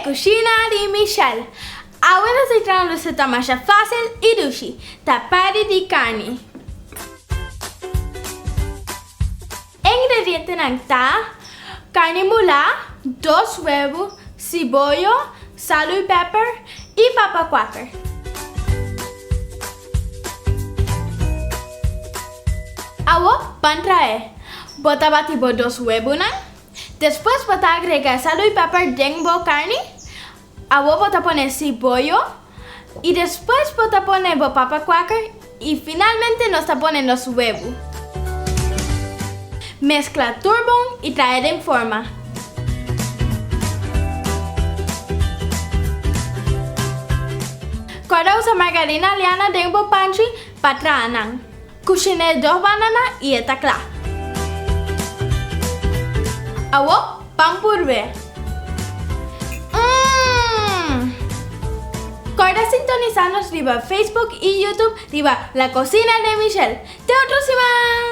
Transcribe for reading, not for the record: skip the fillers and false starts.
Cushina di Michelle. Awe nos ta traha un receta masha facil y dushi, tapari di carni. E ingredientenan ta, carni mulá, dos huevo, siboyo, salo y pepper y papa kwaker. Awo ban trae. Bo ta bati bo dos huevonan. Despues bo ta agrega salo y pepper den bo carni. Awo bo ta pone siboyo y despues bo ta pone bo papa kwaker y finalmente nos ta pone nos huevo. Mezcla tur bon y trae den forma. Corda usa margarina liana den bo panchi pa traha nan. Kushiné dos banana y e ta kla. Awo pan purbe. Mmm! Corda sintonisa nos riba Facebook y YouTube riba La Cocina de Michelle. Te otro siman!